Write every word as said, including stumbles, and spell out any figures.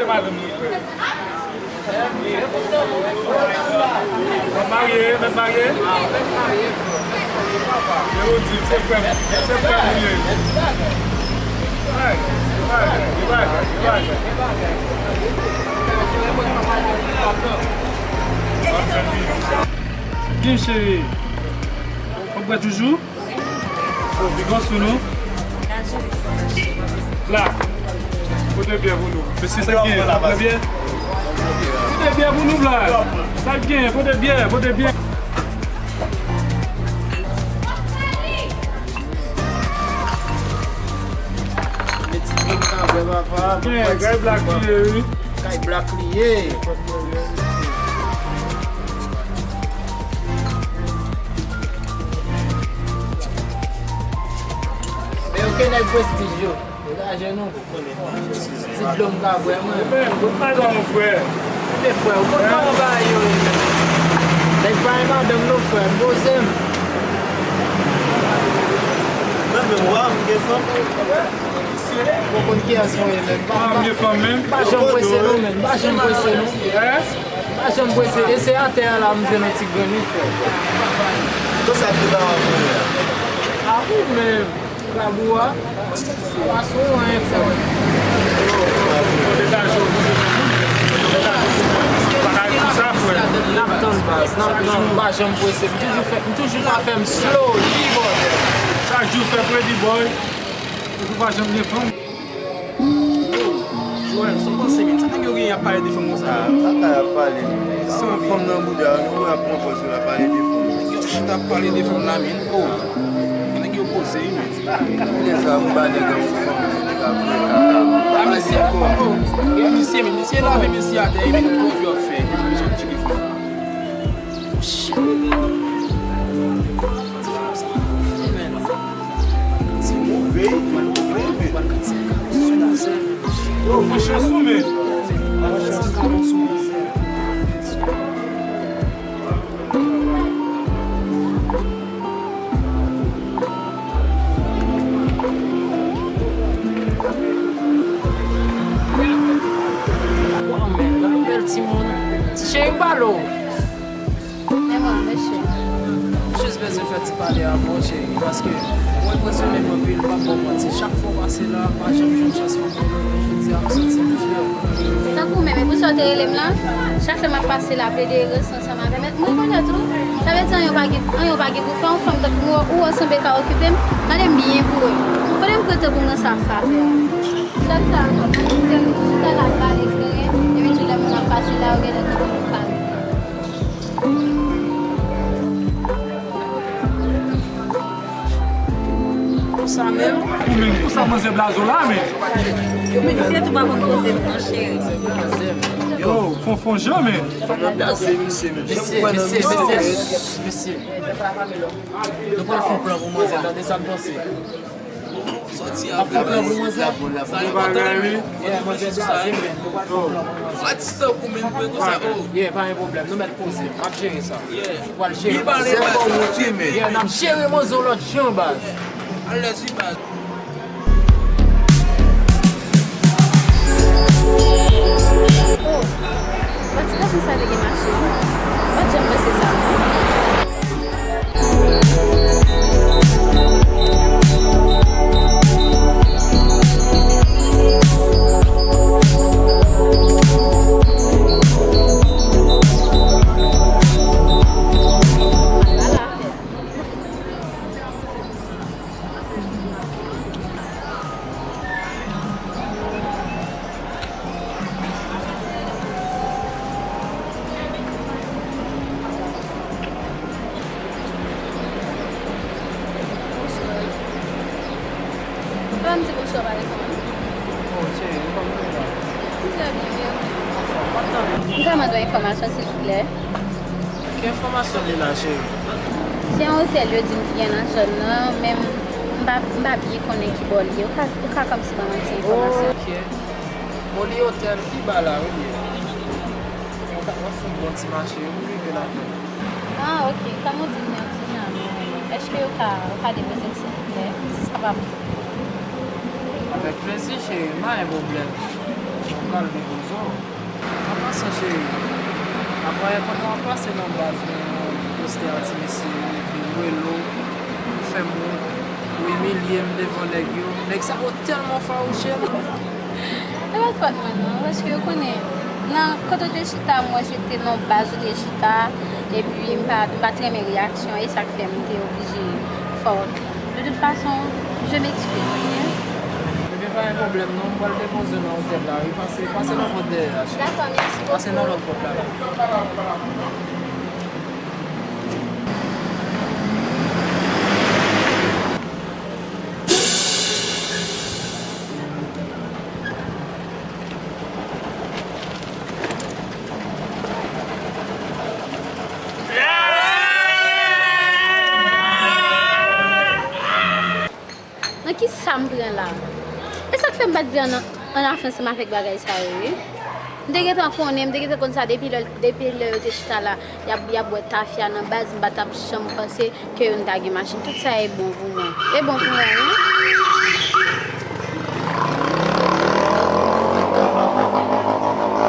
Madanm li frè. Mèt marye, mèt marye. Yo di se frè m, se frè m li ye. Bay, bay, bay, bay. Byen cheri. Ou prè toujou? Wi. Ou pi gwo sou nou? La. Pote byè pou nou. Mesye, sa k gen? Pote byè? Pote byè pou nou, Black. Sa k gen? Pote byè, pote byè. Gen, kay Black li ye, wi. Kay Black li ye. Men ok nèg prestij yo. Degaje nou. Ti dlo m ka bwè mwen. Ebyen, ou pa dwa mon frè. Ebyen frè, ou konn kòman bagay yo ye menm. Nèg pa gen madanm non frè, m poze m. Mwen menm wa, m gen fanm. Ou konn kiyès mwen ye menm. Pa, pa, pa janm prese non menm, pa janm prese non. Pa janm prese. E se atè a la m jwenn yon ti grenn wi frè. Konsa ki ba w avoye a? A ou menm, krab ou a? Pa sou anyen frè. Kote ta jwe? Kote ta jwe? Pa ka di sa, frè. N ap tann baz, n ap tann, pa janm prese. M toujou fè, m toujou ka fè m slow, di bòdè. Chak jou fè kredi, boy. Epi pa janm gen fanm. Joel, sa w panse menm? Sa nèg yo genyen ap pale de fanm konsa? Ah, sa ka y ap pale. Se yon fanm nan bouda, nou wè ap pran pòz yo, ap pale de fanm. Nèg yo chita ap pale de fanm la, men, oh. Nèg yo poze, wi, men. Kounye sa, m ba nèg la yon fanm, nèg la vle kaka. Ah, mesye, oh, oh. Mesye, men, mesye lave mesye atè, wi, men, nou konn yo ap fè. Yo bezwen tire fanm. Oh, shit. Waw, men, gade bèl timoun. Ti cheri, m pale w. Men mwen, mesye. M jis bezwen fè ti pale avè w, cheri, paske ou enpresyone m anpil, m p ap ba w manti. Chak fwa w pase la, m pa janm jwenn chans pou m wè w, jodi a m santi m fyè. Tankou menm, e pou sa w te rele m la? Chak lè m ap pase la, plede rete ansanm avè m. M rekonèt ou. Sa vle di anyen w pa gen, anyen w pa gen pou fè, yon fanm tankou mwen, ou wè w sanble ka okipe m. Gade m byen pou wè. Kote m prete pou mwen sa frape a? Sèl sa, sèl chita la pale kleren, epi tou lè moun ap pase la, yo genlè tande pou kare. Konsa menm? Ou menm, konsa manzè blaze w la, men? Yo, men, se tou pa konn poze non, cheri. Yo, Fonfon Jan, men. Fanm nan blaze, misye, men. Mesye, mesye, mesye, mesye. Nou pral fè yon plan pou manzè, tande sa n panse. Sòti avè l. Sa enpòtan wi, men. Fò nou reflechi sou sa wi, men. Atis tankou menm, mwen konsa, oh. Yeah, pa gen pwoblèm. Nou mèt poze. M ap jere sa. Yeah. Ou pral jere. Li pale baz. Yeah, n ap jere manzè yon lòt jan, baz. Alèz wi, baz. Oh, pati la konsa te gen mache, non. M pa t janm panse sa, non. Bonswa. Ou pa di bonswa, pa reponn. Oh, cheri, ou kòman w ye la? M trè byen, e ou? Anfòm, m ap tann ou. M ka mande yon enfòmasyon, silvouplè? Ki enfòmasyon li la, cheri? Se yon otèl yo di m ki gen nan zòn nan, men m pa, m pa byen konnen ki bò li ye. Ou ka, ou ka kòmsi ban mwen ti enfòmasyon? Ok. Bon, li otèl Kiba la, wi, li ye. Ou ka, w ap fè yon bon ti mache, wi, pou rive ladan. Ah, ok. Kòm ou di m nan ti jan, èske ou ka, ou ka depoze m, silvouplè? Si sa pa pou. Avèk plezi, cheri, m pa gen pwoblèm. Ou pral depoze w. An pasan, cheri, avanyè pandan w ap pase nan baz mwen, ou poste a ti mesye yo, epi ou rele w, ou fè m wont, ou imilye m devan nèg yo. Nèg sa yo tèlman fawouche. E pa t fòt mwen non, paske ou konnen, nan kote w te chita, m wè se te nan baz ou te chita, epi m pa, m pa t renmen reyaksyon, e sa k fè m te oblije fè wont lan. De toute façon, je m'excuse, ok? Ebyen, pa gen pwoblèm non, m pral depoze w nan otèl la, wi, pase, pase nan pòt dèyè a, cheri. Dakò, mèsi bokou. Pase nan lòt pòt la, la. Nan ki sa m pran la? E sa k fè m pa t vle ann, ann afè ansanm avèk bagay sa yo, wi. M te gentan konnen, m te gentan konn sa depi lè, depi lè yo te chita la, y ap, y ap bwè tafya nan baz, m pa t ap janm panse ke yo ta gen machin. Tout sa e bon pou mwen. E bon pou mwen, wi.